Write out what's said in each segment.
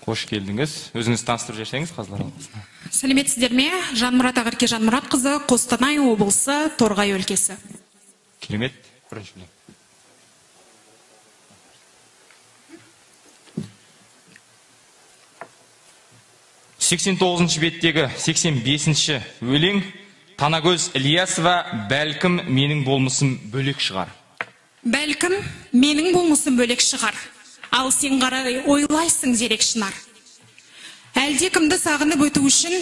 Қош келдіңіз. Өзіңізді таныстырып жіберсеңіз, қазылар алқасына. Сәлеметсіздер ме? Жанмұрат Ақерке Жанмұратқызы, Қостанай облысы, Торғай өлкесі. Керемет. Бірінші өлең. 89-шы беттегі 85-ші өлең Танагөз Ілиясова, бәлкім менің болмысым бөлек шығар. Бәлкім менің болмысым бөлек шығар. Ал сен қарай ойлайсың зерек шынар. Әлде кімді сағынып өту үшін,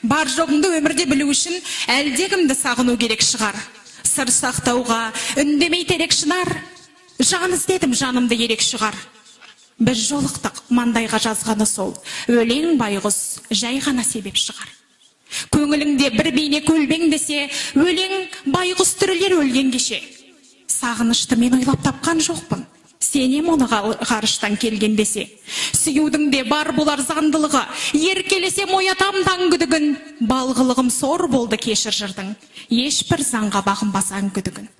бар жоғыңды өмірде білу үшін, әлде кімді сағыну керек шығар. Сыр сақтауға үндемей терек шынар. Жан іздедім жанымды ерек шығар. Біз жолықтық, маңдайға жазғаны сол. Өлең байғұс жай ғана себеп шығар. Көңіліңде бір бейне көлбең десе, өлең байғұс тірілер өлген кеше. Сағынышты мен ойлап тапқан жоқпын. Сенем оны ғарыштан келген десе. Сүюдің де бар болар заңдылығы, еркелесем оятам таң күдігін. Балғылығым сор болды кешір жырдың, ешбір заңға бағынбасаң күдігін.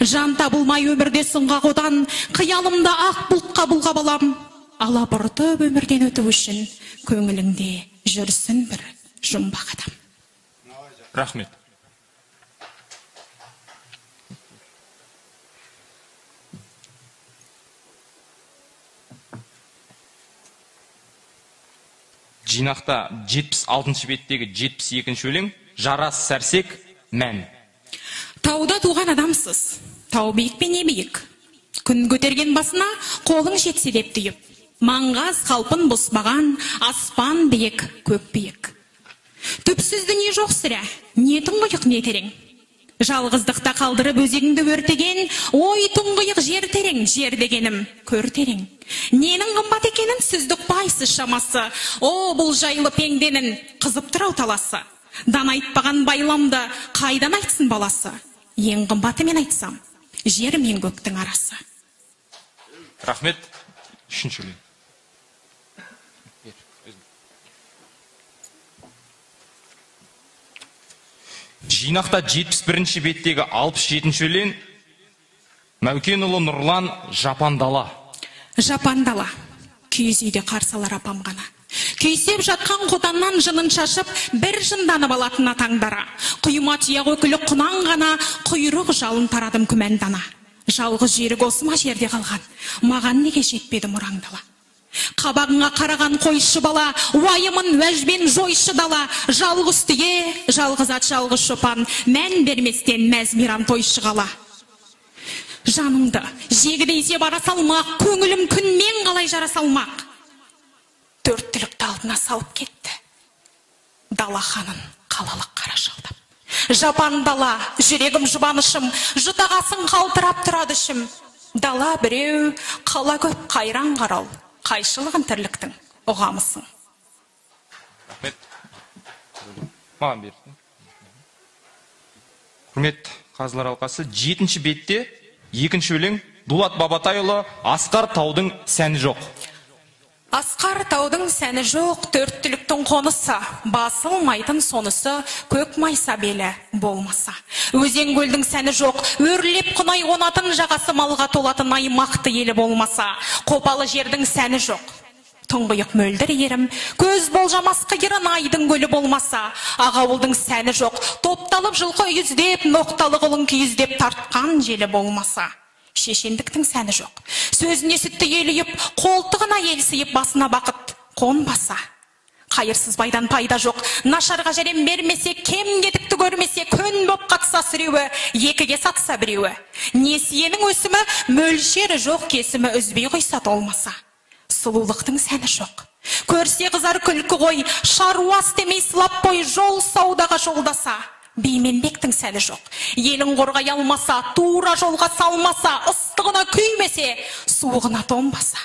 Жан табылмай өмірде сұңғақ одан, қиялымда ақ бұлтқа бұлғап алам. Алабұртып өмірден өту үшін көңіліңде жүрсін бір жұмбақ адам. Рахмет. Жинақта 76-шы беттегі 72-ші өлең Жарас Сәрсек, мән. Тауда туған адамсыз, тау биік пе не биік. Күн көтерген басына қолың жетсе деп түйіп. Маңғаз қалпын бұзбаған аспан биік, көк биік. Түпсіз дүние жоқ сірә, не тұңғиық не терең. Жалғыздықта қалдырып өзегіңді өртеген, ой тұңғиық жер терең, жер дегенім көр терең. Ненің қымбат екенін сізді ұқпайсыз шамасы, о бұл жайлы пенденің қызып тұр ау таласы. Дан айтпаған байламды қайдан айтсын баласы? Ең қымбаты мен айтсам, жер мен көктің арасы. Рахмет. Үшінші өлең. Жинақта 71-ші беттегі 67-ші өлең Мәукенұлы Нұрлан, Жапан дала. Жапан дала. Киіз үйде қарсы алар апам ғана. Күйсеп жатқан қотаннан жынын шашып, бір жынданып алатын атаңдара. Құйма тұяқ өкілі құнан ғана, құйрық жалын тарадым күмәндана. Жалғыз жүйрік осы ма жерде қалған, маған неге жетпеді мұраң дала? Қабағыңа қараған қойшы бала, уайымын уәжбен жойшы дала. Жалғыз түйе, жалғыз ат, жалғыз шопан, мән берместен мәз мейрам тойшы қала. Жанымды жегідей жеп ара салмақ, көңілім күнмен қалай жара салмақ. Төрт түлікті алдына салып кетті дала ханын қалалық қара жалдап. Жапан дала, жүрегім жұбанышым, жұтағасын қалтырап тұрады ішім. Дала біреу, қала көп, қайран қарау, қайшылығын тірліктің ұғамысың. Рахмет. Маған бер. Құрмет қазылар алқасы, 7-ші бетте 2-ші өлең Дулат Бабатайұлы, Асқар таудың сәні жоқ. Асқар таудың сәні жоқ, төрт түліктің қонысы, басылмайтын сонысы, көк майса белі болмаса. Өзен көлдің сәні жоқ, өрлеп құнай қонатын, жағасы малға толатын аймақты елі болмаса. Қопалы жердің сәні жоқ, тұңғиық мөлдір ерім, көз болжамас қиырын айдын көлі болмаса. Ағауылдың сәні жоқ, топталып жылқы үйіздеп, ноқталы құлын күйіздеп тартқан желі болмаса. Шешендіктің сәні жоқ, сөзіне сүтті ел үйіп, қолтығына ел сыйып, басына бақыт қонбаса. Қайырсыз байдан пайда жоқ, нашарға жәрем бермесе, кем кетікті көрмесе, көн боп қатса сүреуі, екіге сатса біреуі. Несиенің өсімі, мөлшері жоқ, кесімі үзбей құйса толмаса. Сұлулықтың сәні жоқ, көрсе қызар күлкі қой, шаруа істемей сылап қой, жол саудаға жолдаса. Бейменбектің сәні жоқ, елін қорғай алмаса, тура жолға салмаса, ыстығына күймесе, суығына тонбаса.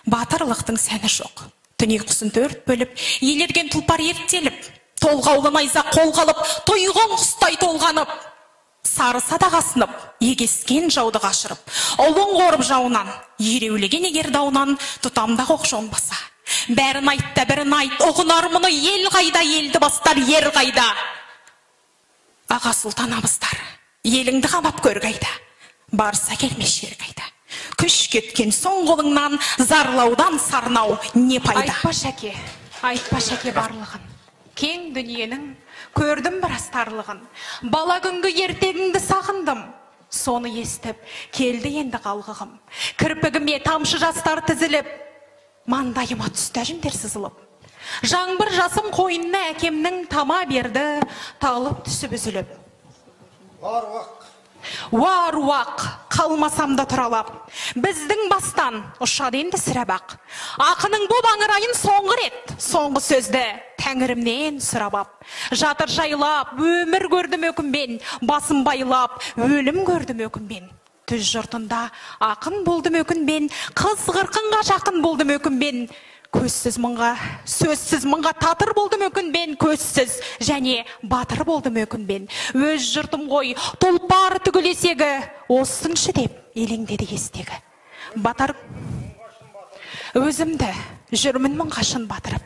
Батырлықтың сәні жоқ, түнек құсын төрт бөліп, елерген тұлпар ерттеліп, толғаулы найза қолға алып, тұйғын құстай толғанып, сары садақ асынып, егескен жауды қашырып, ұлын қорып жауынан, ереулеген егер дауынан, тұтамда қоқ жонбаса. Бәрін айт та бірін айт, ұғынар мұны ел қайда, елді бастар ер қайда. Аға сұлтан абыздар, еліңді қамап көр қайда, барса келме жер қайда. Күш кеткен соң қолыңнан зарлаудан сарнау не пайда? Айтпа шәке, айтпа шәке барлығын. Кең дүниенің көрдім біраз тарлығын. Бала күнгі ертегіңді сағындым. Соны естіп, келді енді қалғығым. Кірпігіме тамшы жастар тізіліп, маңдайыма түсті әжімдер сызылып. Жаңбыр жасым қойнына әкемнің тама берді, талып түсіп үзіліп. Уаруақ, қалмасам да тұралап, біздің бастан ұшады енді сірә бақ. Ақының боп аңырайын соңғы рет, соңғы сөзді тәңірімнен сұрап ап. Жатыр жайлап, өмір көрдім өкінбен, басым байлап, өлім көрдім өкінбен. Түз жұртында ақын болдым өкінбен, қыз қырқынға жақын болдым өкінбен. Көзсіз мыңға, сөзсіз мыңға татыр болдым өкінбен, көзсіз және батыр болдым өкінбен. Өз жұртым ғой, тұлпар түгіл есегі, озсыншы деп елеңдеді естегі. Батар өзімді жүрмін мыңға шын батырып,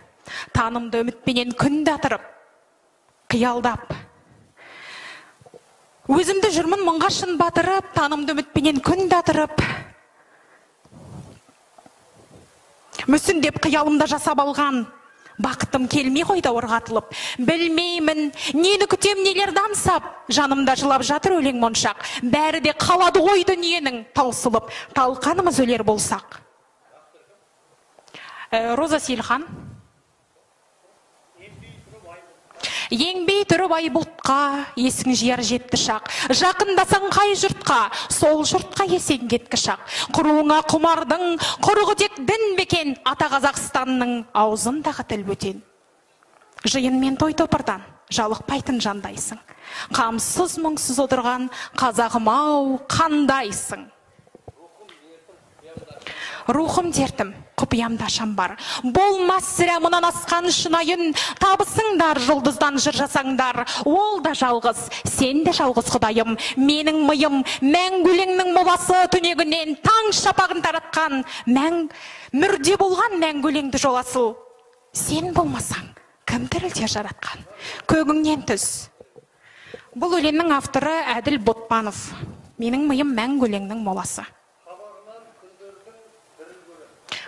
танымды үмітпенен күнді атырып, қиялдап. Өзімді жүрмін мыңға шын батырып, танымды үмітпенен күнді атырып, мүсіндеп қиялымда жасап алған бақытым келмей қойды ырғатылып. Білмеймін, нені күтем, нелерді аңсап, жанымда жылап жатыр өлең моншақ. Бәрі де қалады ғой дүниенің таусылып, талқанымыз өлер болсақ. Роза Сейілхан. Еңбей тұрып ай бұлтқа, есің жияр жетті шақ. Жақындасаң қай жұртқа, сол жұртқа есең кеткі шақ. Құруыңа құмардың, құрығы тек дін бекен, ата Қазақстанның аузындағы тіл бөтен. Жиын мен той топырдан жалықпайтын жандайсың. Қамсыз мұңсыз отырған қазағым ау қандайсың. Рухым дертім, құпиямда шам бар. Болмас сірә мұнан асқан шынайын, табысыңдар жұлдыздан жыр жасаңдар. Ол да жалғыз, сен де жалғыз құдайым. Менің миым, мәңгі өлеңнің моласы, түнегінен таң шапағын таратқан, мәң мүрде болған мәңгі өлеңді жоласыл. Сен болмасаң, кім тірілтер жаратқан? Көгіңнен түс. Бұл өлеңнің авторы Әділ Ботпанов. Менің миым мәңгі өлеңнің моласы.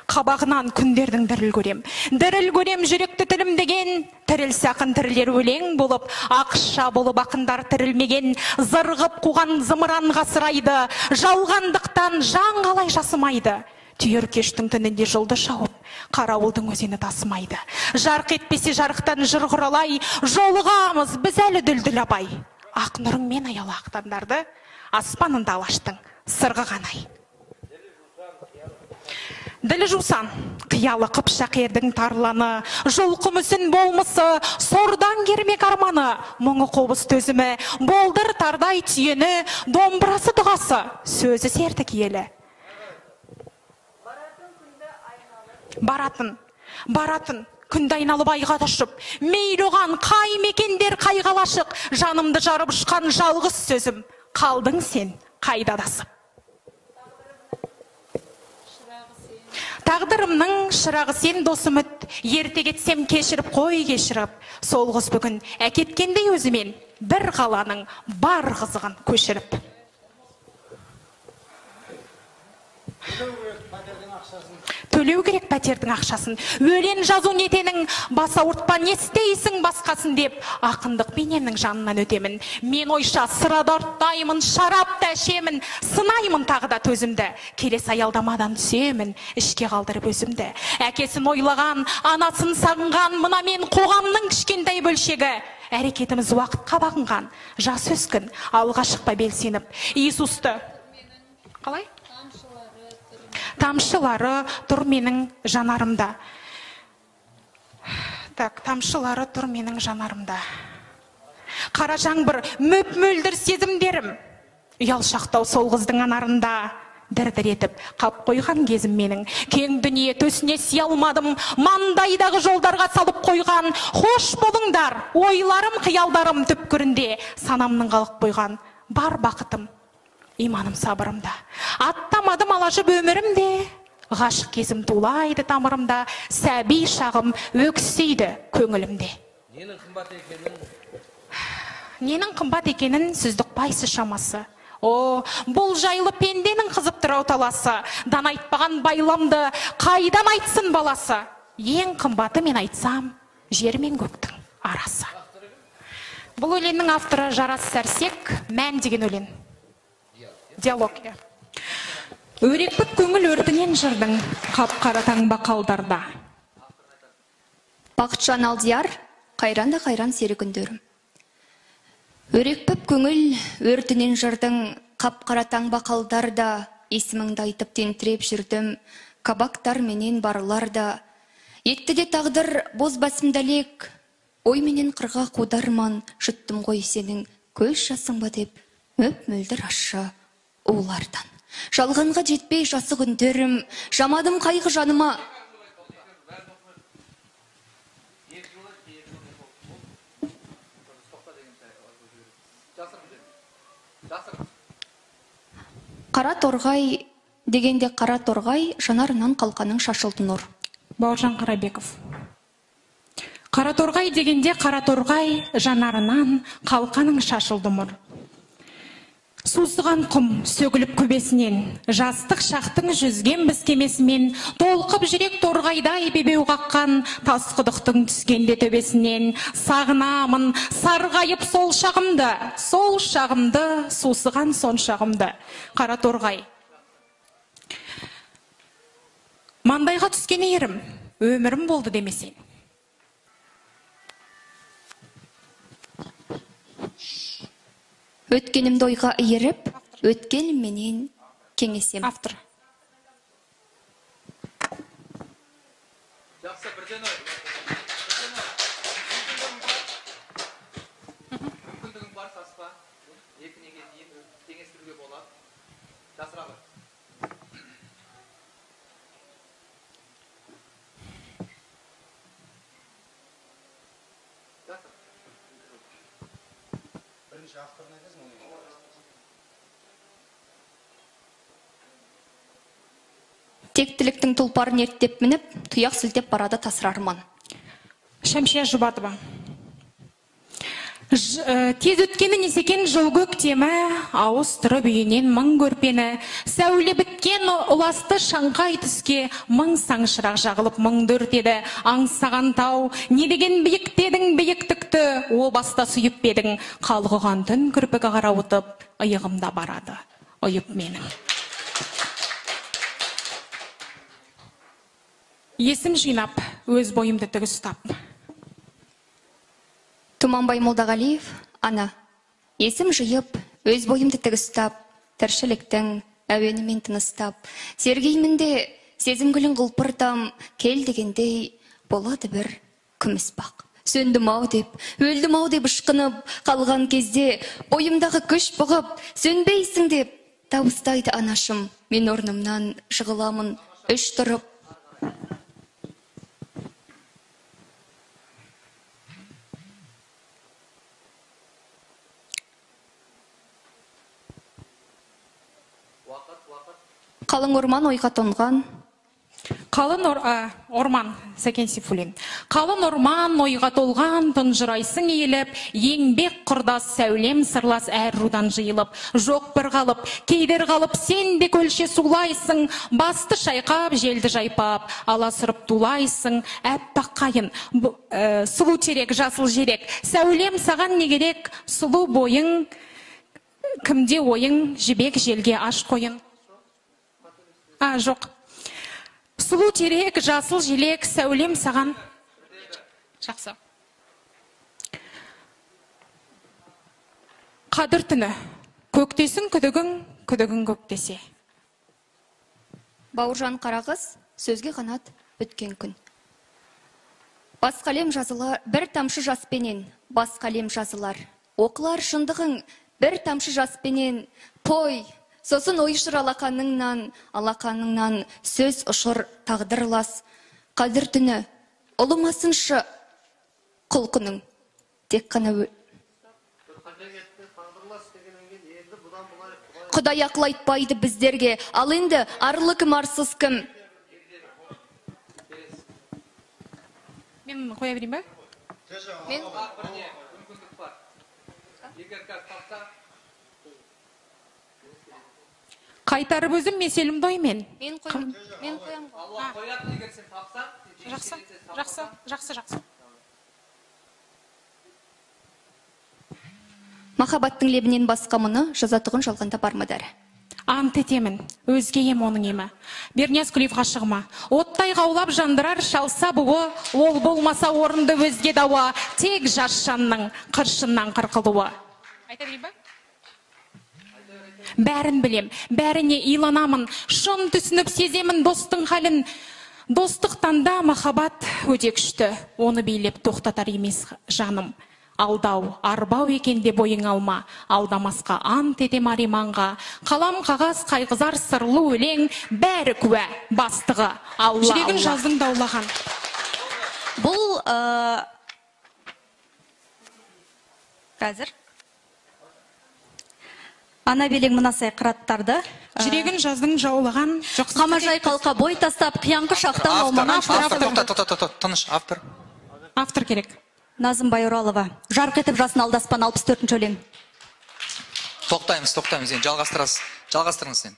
Қабағынан күндердің діріл көрем. Діріл көрем жүректі тілімдеген, тірілсе ақын тірілер өлең болып, ақша болып ақындар тірілмеген, зырғып қуған зымыран ғасырайды, жалғандықтан жан қалай жасымайды. Түйір кештің түнінде жұлдыз жауып, қарауылдың өзені тасымайды. Жарқ етпесе жарықтан жыр құралай, жолығамыз біз әлі дүлдүл абай. Ақ нұрыңмен аялы ақтандарды, аспанында алаштың сырғыған ай. Ділі жусан, қиялы қыпшақ ердің тарланы, жылқы мүсін болмысы, сордан кермек арманы, мұңы қобыз төзімі, болдыр тардай түйені, домбырасы дұғасы, сөзі серті киелі. Баратын, баратын, күнді айналып айға ташып, мейлі оған қай мекендер қай қалашық, жанымды жарып ұшқан жалғыз сөзім, қалдың сен қайда адасып. Тағдырымның шырағы сен дос үміт, ерте кетсем кешіріп қой кешіріп. Сол қыз бүгін әкеткендей өзімен бір қаланың бар қызығын көшіріп. Төлеу керек пәтердің ақшасын. Өлең жазу нетенің, бас ауыртпа не істейсің басқасын деп, ақындық бейненің жанынан өтемін. Мен ойша сырада ұрттаймын, шарап та ішемін, сынаймын тағы да төзімді. Келесі аялдамадан түсемін, ішке қалдырып өзімді. Әкесін ойлаған, анасын сағынған, мына мен қоғамның кішкентай бөлшегі. Әрекетіміз уақытқа бағынған, жас өскін, алға шықпа белсеніп. Иисусты. Қалай? Тамшылары тұр менің жанарымда. Так, тамшылары тұр менің жанарымда. Қара жаңбыр, мөп-мөлдір сезімдерім. Ұялшақтау сол қыздың анарында. Дір-дір етіп, қап қойған кезім менің. Кең дүние төсіне сия алмадым, маңдайдағы жолдарға салып қойған. Хош болыңдар, ойларым, қиялдарым түпкірінде санамның қалып қойған. Бар бақытым, иманым сабырымда. Аттамадым алажып өмірімде, ғашық кезім тулайды тамырымда, сәби шағым өксейді көңілімде. Ненің қымбат екенін? Ненің қымбат екенін сіз ұқпайсыз шамасы. О, бұл жайлы пенденің қызып тұр таласы. Дан айтпаған байламды қайдан айтсын баласы? Ең қымбаты мен айтсам, жер мен көктің арасы. Бұл өлеңнің авторы Жарас Сәрсек, Мән деген өлең. Диалог. Өрекпіп көңіл өртінен жырдың, қап-қара таңба қалдарда. Бақытжан Алдияр, қайран да қайран сері күндерім. Өрекпіп көңіл өртінен жырдың, қап-қара таңба қалдарда, есіміңді айтып тентіреп жүрдім, кабактар менен барларда. Етті де тағдыр боз басымдалек, ой менен қырға қударман, жұттым ғой сенің көз жасың ба деп, мөп-мөлдір ащы улардан. Жалғанға жетпей жасы күндерім, жамадым қайғы жаныма. Қара торғай дегенде қара торғай, жанарынан қалқаның шашылды нұр. Бауыржан Қарабеков. Қара торғай дегенде қара торғай, жанарынан қалқаның шашылды нұр. Сусыған құм сөгіліп көбесінен, жастық шақтың жүзген біз кемесімен, толқып жүрек торғайдай бебеу қаққан, тас құдықтың түскенде төбесінен, сағынамын, сарғайып сол шағымды, сол шағымды, сусыған сон шағымды. Қара торғай. Маңдайға түскен ерім, өмірім болды демесең. Өткенімді ойға иіріп, өткенім менен кеңесем. Автор. Жақсы, бірден ой. Мүмкіндігің бар, саспа. Екі неге дейін теңестіруге болады. Жасыра ғой. Тектіліктің тұлпарын ерттеп мініп, тұяқ сілтеп барады тасыр арман. Шәмшия Жұбатова. Тез өткені несекен жыл көктемі, ауыстырып үйінен мың көрпені, сәуле біткен ұласты шаңқай түске, мың саң шырақ жағылып мұңды өртеді, аңсаған тау, не деген биіктедің биіктікті, о баста сүйіп бедің, қалғыған түн кірпігі қарауытып, иығымда барады, ұйып менің. Есім жинап, өз бойымды тік ұстап. Тұманбай Молдағалиев, ана. Есім жиып, өз бойымды тік ұстап, тіршіліктің әуенімен тыныстап, сергеймін де сезім гүлін құлпыртам, кел дегендей болады бір күміс бақ. Сөндім ау деп, өлдім ау деп ышқынып, қалған кезде бойымдағы күш бұғып, сөнбейсің деп дауыстайды анашым. Мен орнымнан жығыламын, үш тұрып. Қалың орман ойға тоңған. Қалың орман, Сәкен Сейфуллин. Қалың орман ойға толған, тұнжырайсың иіліп, еңбек құрдас сәулем сырлас әр рудан жиылып, жоқ бір қалып, кейдер қалып, сен де көлше сулайсың, басты шайқап, желді жайпап, аласұрып тулайсың, әппақ қайын, сұлу терек, жасыл жерек, сәулем саған не керек, сұлу бойың, кімде ойың, жібек желге аш қойын. Жоқ. Сұлу терек, жасыл желек, сәулем саған. Жақсы. Қадір түні. Көктесін күдігің, күдігің көктесе. Бауыржан Қарағыз, сөзге қанат өткен күн. Бас қалем жазылар, бір тамшы жаспенен, бас қалем жазылар. Оқылар шындығың, бір тамшы жаспенен, пой. Сосын ойшыр алақаныңнан, алақаныңнан сөз ұшыр тағдырлас. Қадір түні, ұлымасыншы құлқының, тек қана Құдай ақыл айтпайды біздерге, ал енді арлы кім, арсыз кім? Мен қоя берейін бе? Мен... Егер қазір тапса, Қайтарып өзім меселімді оймен. Мен қоям, мен қоям. Алла қояды, егер сен тапсаң. Жақсы, жақсы, жақсы, жақсы. Махаббаттың лебінен басқа мұны жазатұғын жалғанда бар ма дәрі? Ант етемін, өзге ем оның емі. Бернияз Күлиев ғашығыма. Оттай қаулап жандырар шалса буы, ол болмаса орынды өзге дауа, тек жас жанның қыршыннан қырқылуы. Айта берейін ба? Бәрін білем, бәріне иланамын, шын түсініп сеземін достың халін. Достықтан да махаббат өте күшті, оны билеп тоқтатар емес жаным. Алдау, арбау екен де бойың алма, алдамасқа ант етем ариманға. Қалам қағаз қайғызар сырлы өлең, бәрі куә, бастығы Алла. Жүрегін жаздың даулаған. Бұл қазір ана белең мынасай қыраттарды. Жүрегін жаздың жаулаған. Қамажай қалқа бой тастап, қияңқы шақтан аумаған. Автор, тоқта, тоқта, тыныш, автор. Автор керек. Назым Байоралова. Жарқ етіп жасын алдаспан, 64-ші өлең. Тоқтаймыз, тоқтаймыз енді, жалғастырасыз. Жалғастырыңыз сен.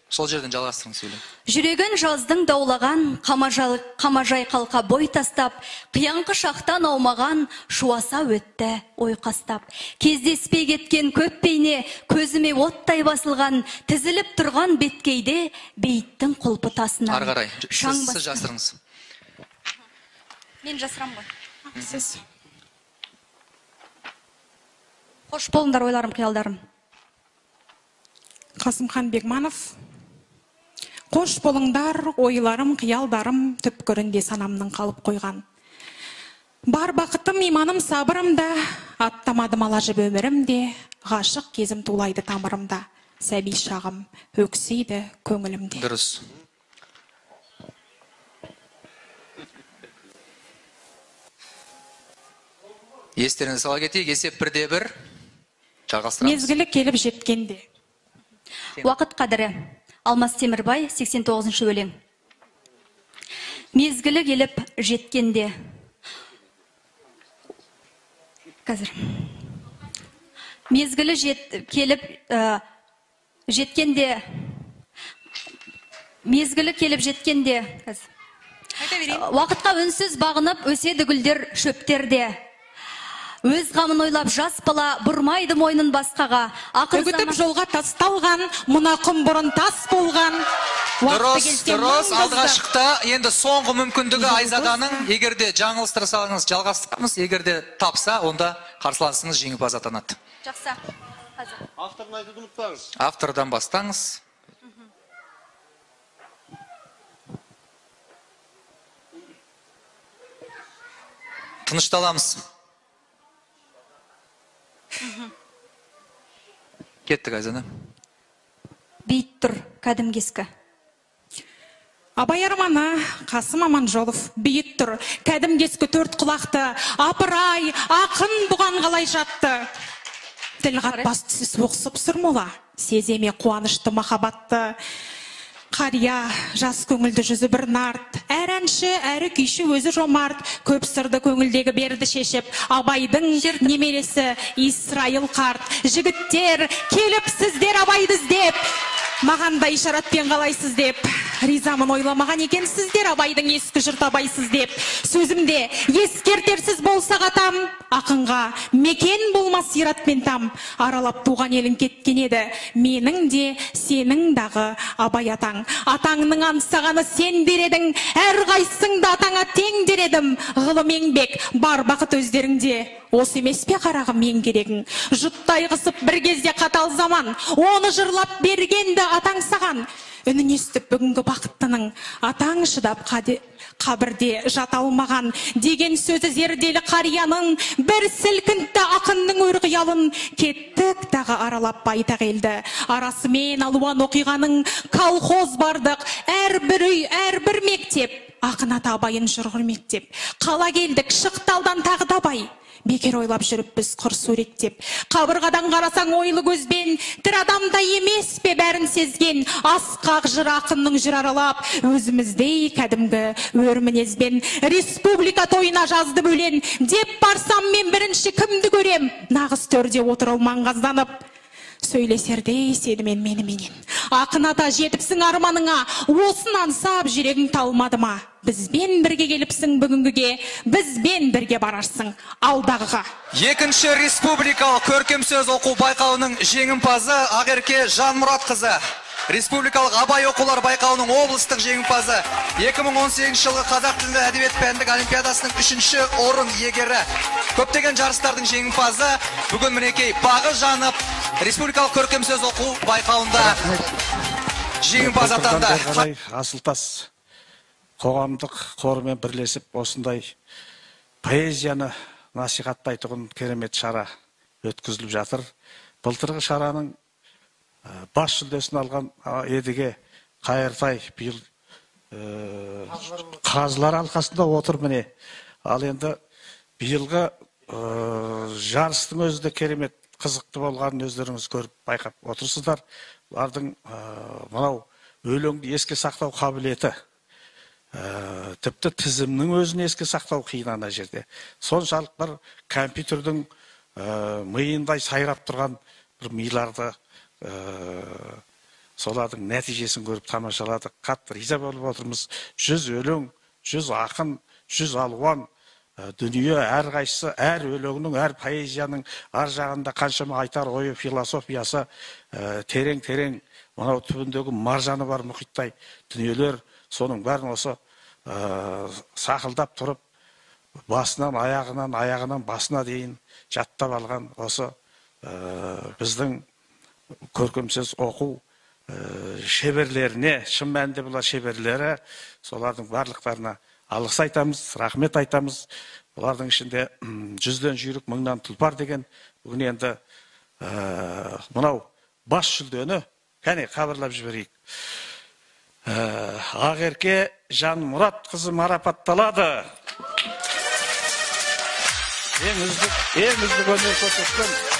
Сол жерден жалғастырыңыз сөйле. Жүрегін жаздың даулаған, қамажай қалқа бой тастап, қияңқы шақтан аумаған, шуаса өтті ойқастап. Кездеспей кеткен көп бейне, көзіме оттай басылған, тізіліп тұрған беткейде бейіттің құлпы тасынан. Ары қарай, сіз жасырыңыз. Мен жасырам ғой. Сіз. Қош болыңдар, ойларым, қиялдарым. Қасымхан Бегманов. Қош болыңдар, ойларым, қиялдарым, түпкірінде санамның қалып қойған. Бар бақытым, иманым, сабырым да, аттамадым ала жіп өмірім де, ғашық кезім тулайды тамырымда, сәби шағым өксиді көңілімде. Дұрыс. Естеріңізге сала кетейік, есеп 1-1. Жалғастырамыз. Мезгілі келіп жеткенде. Уақыт қадірі. Алмас Темірбай, 89-шы өлең. Мезгілі келіп жеткенде. Қазір. Мезгілі келіп жеткенде. Мезгілі келіп жеткенде. Уақытқа үнсіз бағынып өседі гүлдер шөптерде. Өз қамын ойлап жас бала бұрмайды мойнын басқаға. Үгітіп жолға тасталған, мына құм бұрын тас болған. Дұрыс, дұрыс, алдыға шықты. Енді соңғы мүмкіндігі Айзаданың. Егер де жаңылыстыра салыңыз, жалғастырамыз. Егер де тапса, онда қарсыласыңыз жеңімпаз атанады. Жақсы. Авторын айтуды ұмытпаңыз. Автордан бастаңыз. Тынышталамыз. Кеттік, Айзада. Бейіт тұр, кәдімгі ескі. Абай арманы, Қасым Аманжолов, бейіт тұр, кәдімгі ескі төрт құлақты, апырай, ақын бұған қалай жатты. Тіл қатпас түсі суық сұп-сұр мола, сеземе қуанышты махаббатты. Қария, жас көңілді жүзі бір нарт, әр әнші, әрі күйші өзі жомарт, көп сырды көңілдегі берді шешіп, Абайдың немересі Исраил қарт. Жігіттер, келіп сіздер Абайды іздеп, маған да ишаратпен қалайсыз деп, ризамын ойламаған екенсіздер Абайдың ескі жұрт Абайсыз деп. Сөзімде ескертерсіз болса қатам, ақынға мекен болмас зиратпен там, аралап туған елін кеткен еді, менің де сенің дағы Абай атаң. Атаңның аңсағаны сен дер едің, әрқайсыңды атаңа тең дер едім. Ғылым еңбек, бар бақыт өздеріңде, осы емес пе қарағым ең керегің. Жұттай қысып бір кезде қатал заман, оны жырлап бергенді атаң саған. Үнін естіп бүгінгі бақыттының, атаң шыдап қабірде жата алмаған деген сөзі зерделі қарияның, бір сілкінтті ақынның өр қиялын. Кеттік тағы аралап байтақ елді, арасымен алуан оқиғаның, колхоз бардық, әрбір үй, әрбір мектеп, ақын ата Абайын жыр құрметтеп. Қала келдік, шықталдан тағы да Абай, бекер ойлап жүріппіз құр суреттеп. Қабырғадан қарасаң ойлы көзбен, тірі адамда емес пе бәрін сезген, асқақ жыр ақынның жыр аралап, өзіміздей кәдімгі өр мінезбен. Республика тойына жазды өлең, деп барсам мен бірінші кімді көрем, нағыз төрде отыр ол маңғазданып. Сөйлесердей сенімен меніменен. Ақын ата, жетіпсің арманыңа, осын аңсап жүрегің талмады ма? Бізбен бірге келіпсің бүгінгіге, бізбен бірге барарсың алдағыға. Екінші республикалық көркем сөз оқу байқауының жеңімпазы Ақерке Жанмұратқызы. Республикалық Абай оқулар байқауының облыстық жеңімпазы, 2018 жылғы қазақ тілі әдебиет пәндік олимпиадасының 3-ші орын иегері, көптеген жарыстардың жеңімпазы, бүгін мінекей бағы жанып республикалық көркем сөз оқу байқауында жеңімпаз атанды. Асылтас қоғамдық қорымен бірлесіп осындай поэзияны насихаттайтұғын керемет шара өткізіліп жатыр. Былтырғы шараның бас жүлдесін алған Едіге Қайыртай биыл қазылар алқасында отыр міне. Ал енді биылғы жарыстың өзі де керемет қызықты болғанын өздеріңіз көріп байқап отырсыздар. Бұлардың мынау өлеңді еске сақтау қабілеті, тіпті тізімнің өзін еске сақтау қиын ана жерде. Соншалық бір компьютердің миындай сайрап тұрған бір миларды, солардың нәтижесін көріп тамашаладық, қатты риза болып отырмыз. 100 өлең, 100 ақын, 100 алуан дүние, әрқайсысы, әр өлеңнің, әр поэзияның ар жағында қаншама айтар ойы, философиясы, терең-терең мынау түбіндегі маржаны бар мұхиттай дүниелер, соның бәрін осы сақылдап тұрып, басынан аяғынан, аяғынан басына дейін жаттап алған осы біздің көркем сөз оқу шеберлеріне, шын мәнінде бұлар шеберлері, солардың барлықтарына алғыс айтамыз, рахмет айтамыз. Бұлардың ішінде 100-ден жүйрік, 1000-нан тұлпар деген бүгін енді мынау бас жүлдені кәне хабарлап жіберейік. Ақерке Жанмұратқызы марапатталады. Ең үздік өнер көрсеткен